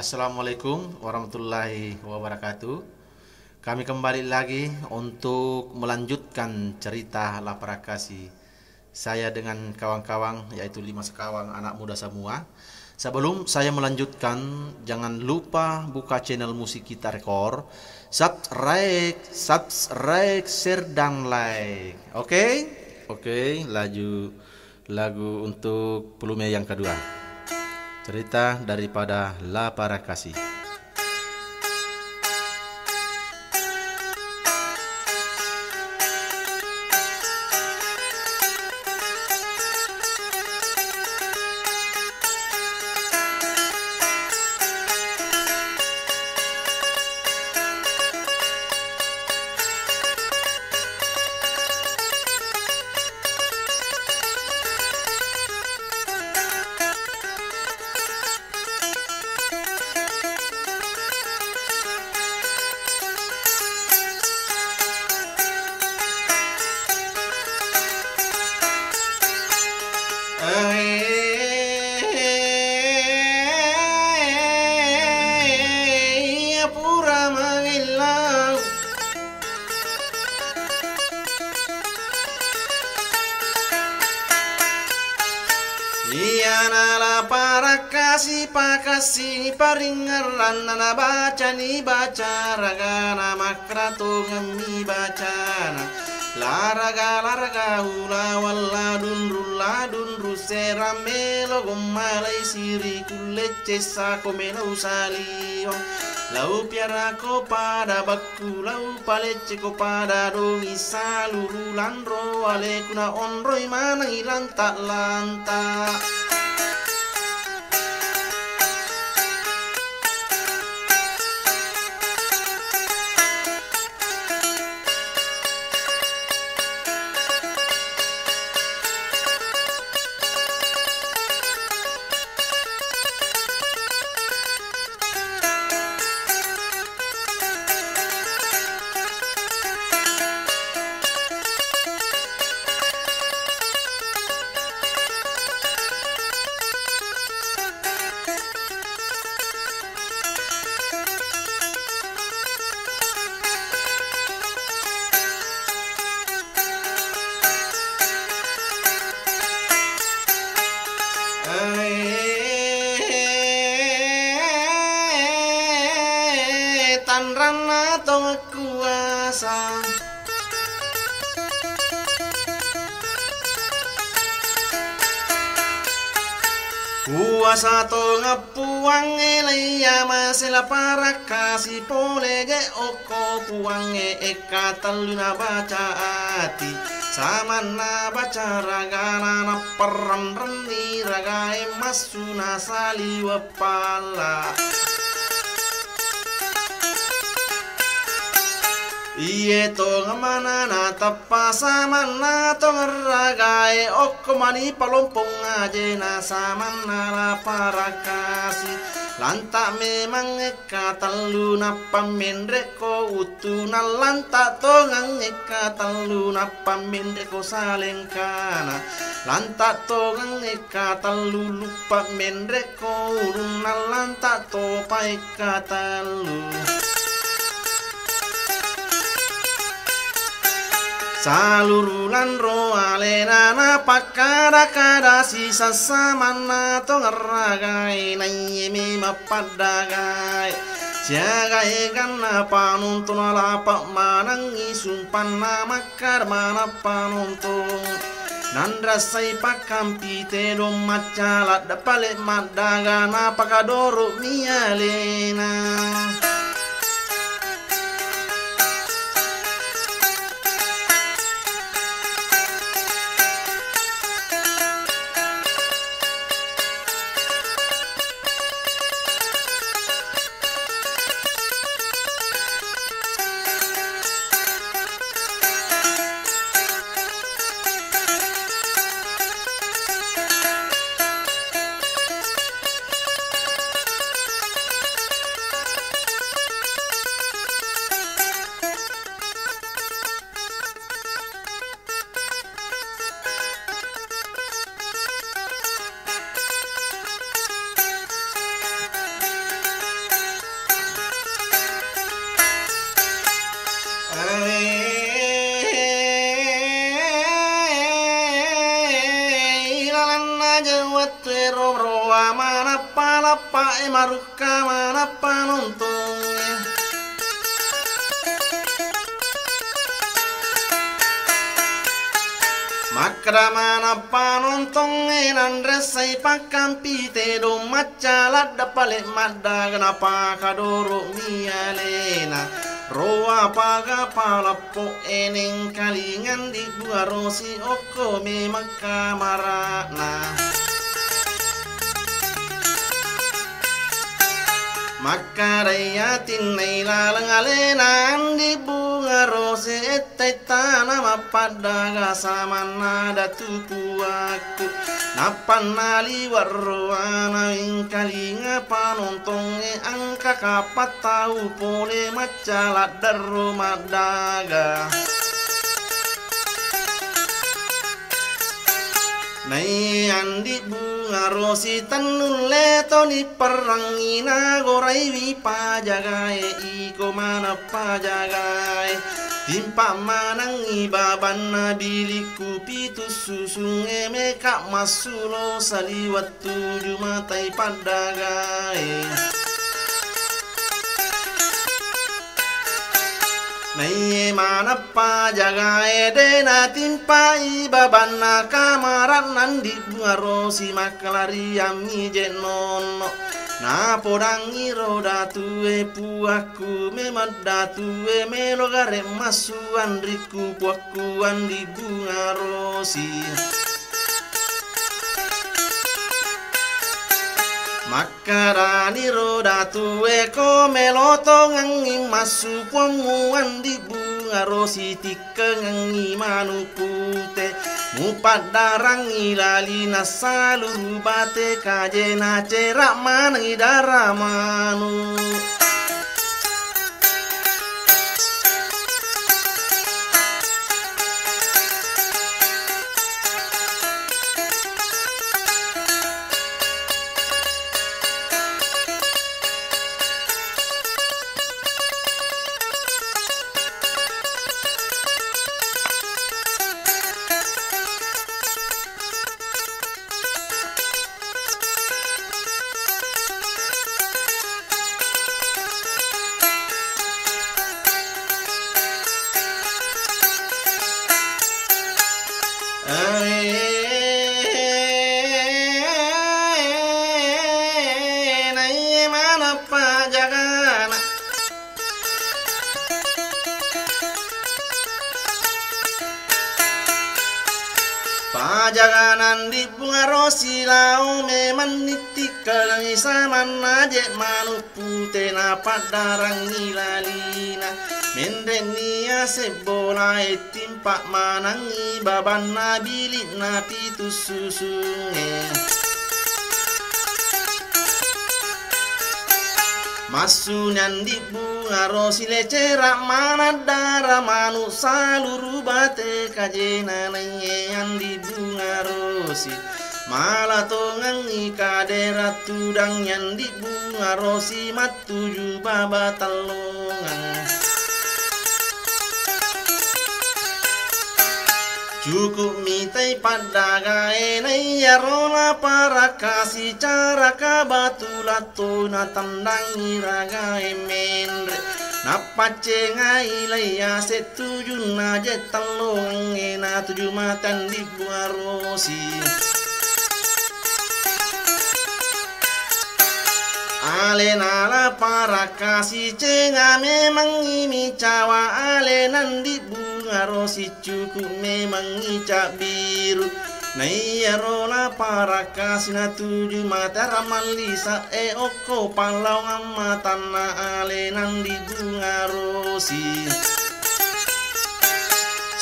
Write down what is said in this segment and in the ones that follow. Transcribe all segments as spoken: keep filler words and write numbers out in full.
Assalamualaikum warahmatullahi wabarakatuh. Kami kembali lagi untuk melanjutkan cerita Laparakkasi. Saya dengan kawan-kawan, yaitu lima sekawang anak muda semua. Sebelum saya melanjutkan, jangan lupa buka channel Musik Kita Record, subscribe, subscribe, share, dan like. Oke? Oke, laju lagu untuk volume yang kedua. Cerita daripada Laparakkasi. Iya pura mangillau. Iyana Laparakkasi pakassingi paringngerranna, nabacani baca ragana, makkeda tongemmi bacana. Laraga, laraga, ulaweng ladunrung, ladunrung serang melo gommalai siri kulle cessa ko melo saliweng. Lau piarako pada bakku, lau palecceko pada dongi, saluru lanro aleku na onroi maneng ilanta-lanta. Tanranna tongeng kuasa. Kuasa tongeng Puangnge, laiya masela parakkasi pole je okko Puangnge, ekka tellu nabaca ati, samanna baca ragana, napperrenrenni ragae massu nasaliweng palla. Iye tongeng manana teppa samanna tongeng ragae, okko mani palompong ajena samanna Laparakkasi. Lanta memang ekka tellu nappa menrekko uttuna, lanta tongeng ekka tellu nappa menrekko salengkana. Lanta tongeng ekka tellu luppa menrekko ulunna, lanta topa ekka tellu. Saluru lanro alena napakkada-kada sisessa manna tongeng ragae, naiye memang paddagae. Siaga eganna panontong, nalapa manengngi sumpanna makkada maneng panontong. Nanrassai pakkampi tedong macca, ladde pale maddaga napakadoro mi alena. Manappa lappa e marukka manappa nontong e. Makkeda manappa nontong e nanressai pakkampi tedong macca ladda pale maddaga napakadoro mi alena. Roa paga palappo eneng kalingan di buarosi okko memang kamarana. Makkedai atinnai laleng alena andi bunga rose etta-ettana mappaddaga samanna datu puakku. Nappanna liwa roana wengkalinga panontongnge engka kapang tau pole macca ladderro maddaga. Naiya andi bunga rosi tennulle toni perrangi nagoraiwi pajagae iko maneng pajagae. Timpa manengngi babanna bilikku pitu susungnge meka massulo saliweng tuju matai paddagae. Naiye maneng pajagae de natimpai babanna kamara'na andi bunga rosi makkalariang mi je nonno. Napodangngi ro datue puakku memeng datue melo gare massu anrikku puakku andi bunga rosi. Makkedani ro datue ko melo tongengngi massu puammu andi bunga rosi tikkengengngi manu pute. Mupaddarangngi lali nassaluru bate kajena cera manengngi dara manu. Naiye maneng pajagana. Pajagana andi bunga rosi lao memeng nittikkengengngi samanna je manu pute napaddarangngi lalina. Menre nia sebbola e timpa manengngi babanna bilikna pitu susungnge. Massuni andi bunga rosi lecera maneng dara manu saluru bate kajena naiye andi bunga rosi. Mala tongengngi kadera tudang andi bunga rosi mattuju baba tellongeng. Cukup mitai paddagae naiyaro naparakkasi cara kabatulatto natendangngi ragae menre. Nappaccengai laiya settujunna je tellongengnge natuju mate andi bunga rosi. Alena laparakkasi cenga memengngi micawa alena andi bunga rosi cukup memengngi cabbiru. Naiyaro laparakkasi natuju mate ramallisa e okko pallawangang matanna alena andi bunga rosi.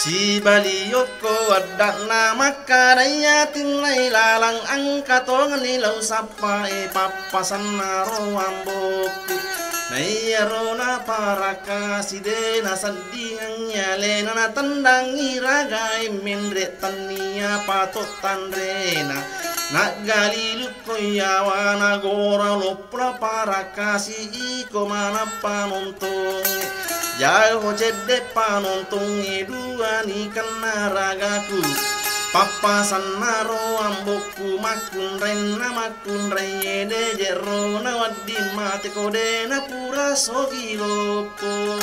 Sibali okko wedda'na makkadai atinnai lalang engka tongenni lao sappae pappasanna ro ambokku. Naiyaro naparakkasi de naseddingengngi alena natendangngi ragae menre tennia pato tanrena. Naggalilu ko yawana gora loppo naparakkasi iko maneng panontongnge. Jaho cedde panontongnge duani kenna ragaku. Pappasannaro ambokku makkunrainna makkunrai ede je'rona wedding mate ko de napura sogi loppo.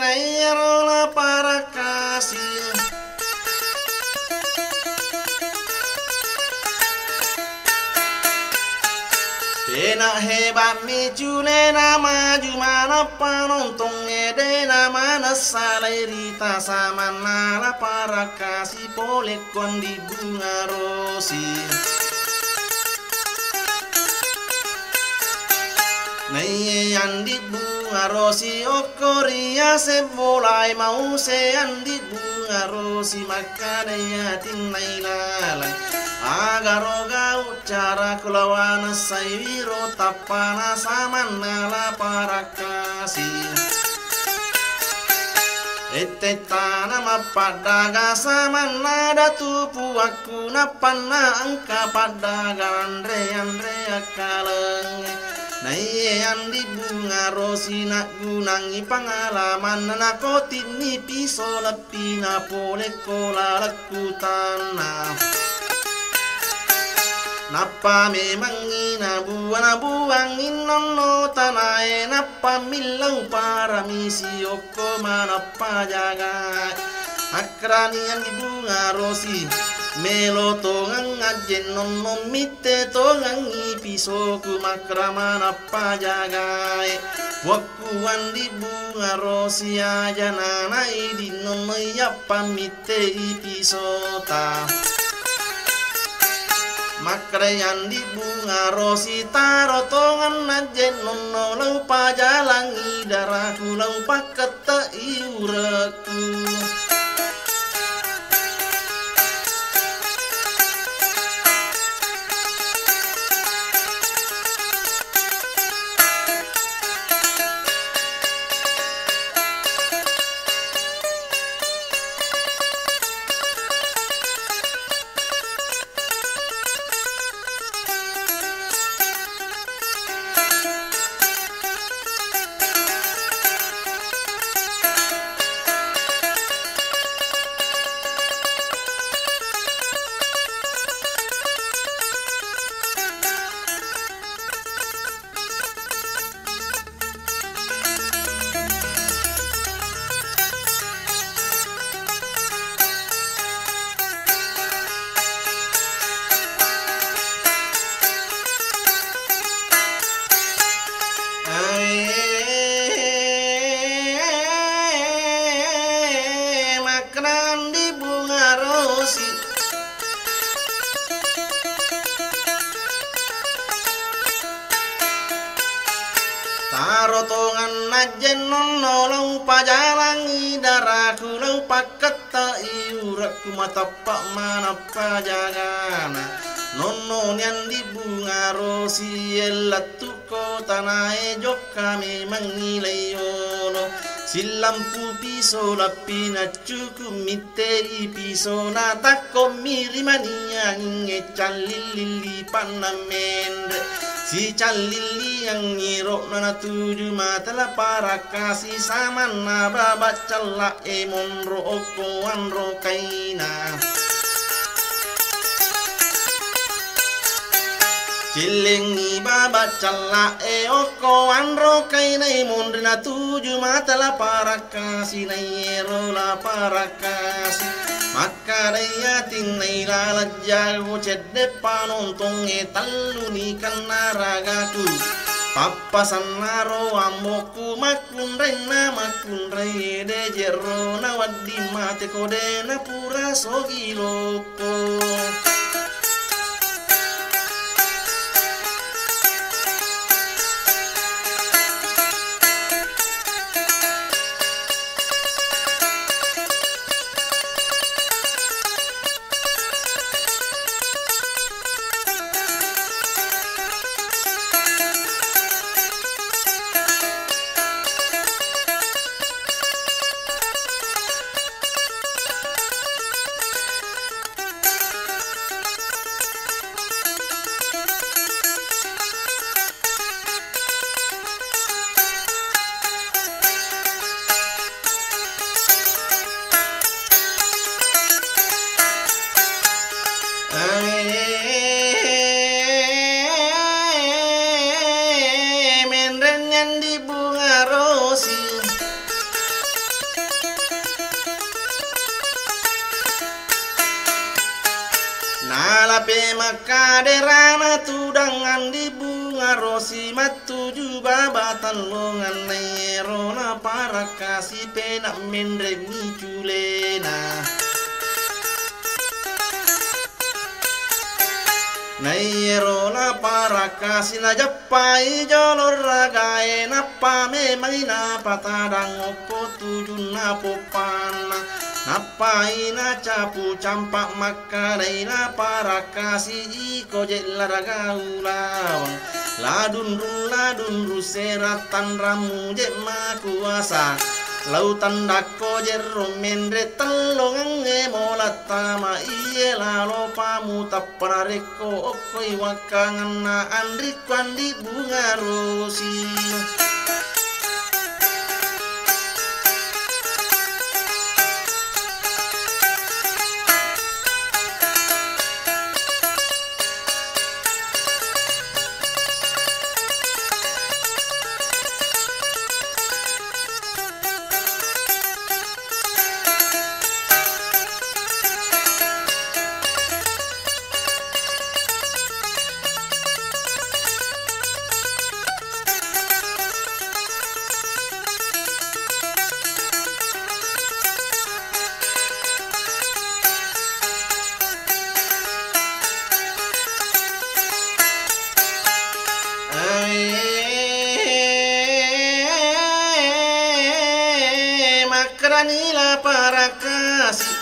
Naiyaro laparakkasi. Pena hebat mi cunena maju manappa nontong ede na manessa lai rita samanna laparakkasi pole kondi bunga rosi. Naiye andi bunga rosi okko riaseng bolae mause andi bunga rosi makkanai atinnai laleng. Agaro gau cara kulawana saiwiro tappana samanna laparakkasi. Ette tana mappaddaga samanna datu puakku nappanna engka paddaga anre-anre akkalengnge. Naiye andi bunga rosi naggunangngi pangalamanna nakotinni piso leppina pole ko lalekku tanna. Nappa memengngi nabua-nabuangngi nonno tanae nappa millau paramisi okko manappa jaga. Akkarani andi bunga rosi melo tongeng ajjennonno mitte tongengngi pisoku makkara manappa jagae. Wakku andi bunga rosi aja nana idi nonno yappa mitte i pisota. Makkarai andi bunga rosi taro tongenna jennonno lau pajalangi daraku lau pakkette i urekku. Maknandi bunga rosi. Taro tongenna jennonno lau pajalangi daraku lau pakketta i urekku matappa manappa jagana. Nonno niandi bunga rosi ellettu ko tanae jokka memengngi lai yolo. Sillampu piso lappi naccuku mitte i pisona takkommi ri mani angingnge callilli panna menre. Sicallilli angngi ro'na natuju mata laparakkasi samanna baba cella e monro okko anro kaina. Cillengngi baba cella e okko anro kainai monri natuju mata laparakkasi naiero laparakkasi. Makkadai atinnai laleng jago cedde panontongnge telluni kennaragaku. Pappasannaro ambo'ku makkunrainna makkunrai, de' je'rona wedding mate ko de' napura sogi loppo. Menrennyandi bunga rosi. Nalape makkaderana tudang andi bunga rosi mattuju baba tellongan naiyero naparakkasi pena menrengngi culena. Naiyero naparakkasi najappai jolo ragae nappa memai napatadang okko tujunna poppanna. Nappai nacapu campa makkanai naparakkasi iko je' laraga ulaweng. Ladunrung ladunrung sera tanrammu je' makuasa. Lau tandakko jerro menre tellongengnge mola tama iye lalo pamu tappa narekko okkoi wakkangenna anrikku andi bunga rosi. Makkedani La Parakasi.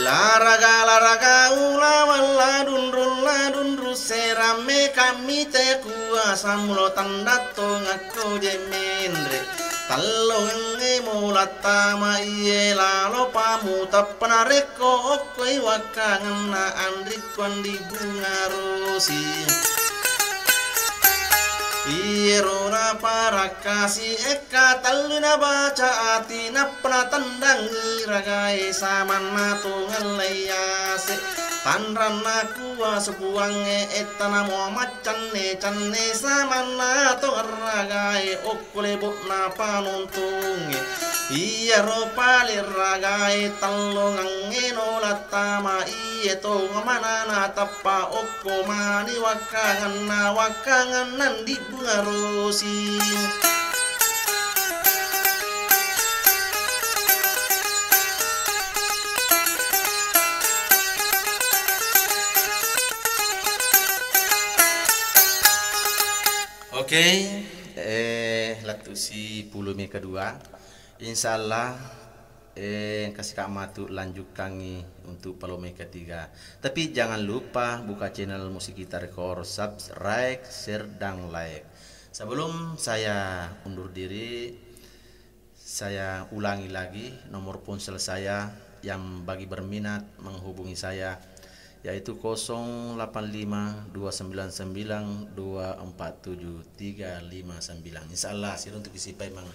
Laraga-laraga ulaweng ladunrung-ladunrung seramme kammite kuasa mulo tandatto ngakko je menre. Tellongengnge mola tama iye lalo pamu tappa narekko okkoi wakkangenna anrikku andi bunga rosi. Iyero naparakkasi ekka tellu nabaca ati nappa natendangngi ragae samanna tongeng laiyase. Tanranna kuasa puangnge ettana mua maccanne-canne samanna tongeng ragae okko lebo'na panontongnge. Iyaro pale ragae tellongengnge nola tama iye tongeng manana tappa okko mani wakkangenna wakkangenna ndi bunga rosi. Oke, eh, lettusi pulumi kedua. Insya Allah, eh, engka sika matu lanjukkangi untuk pulumi ketiga. Tapi jangan lupa buka channel Musik Kita Record, subscribe, share, dan like. Sebelum saya undur diri, saya ulangi lagi nomor ponsel saya yang bagi berminat menghubungi saya, yaitu kosong delapan lima dua sembilan sembilan dua empat tujuh tiga lima sembilan. Insya Allah, siruntuki sipaimeng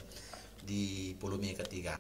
di pulumi ketiga.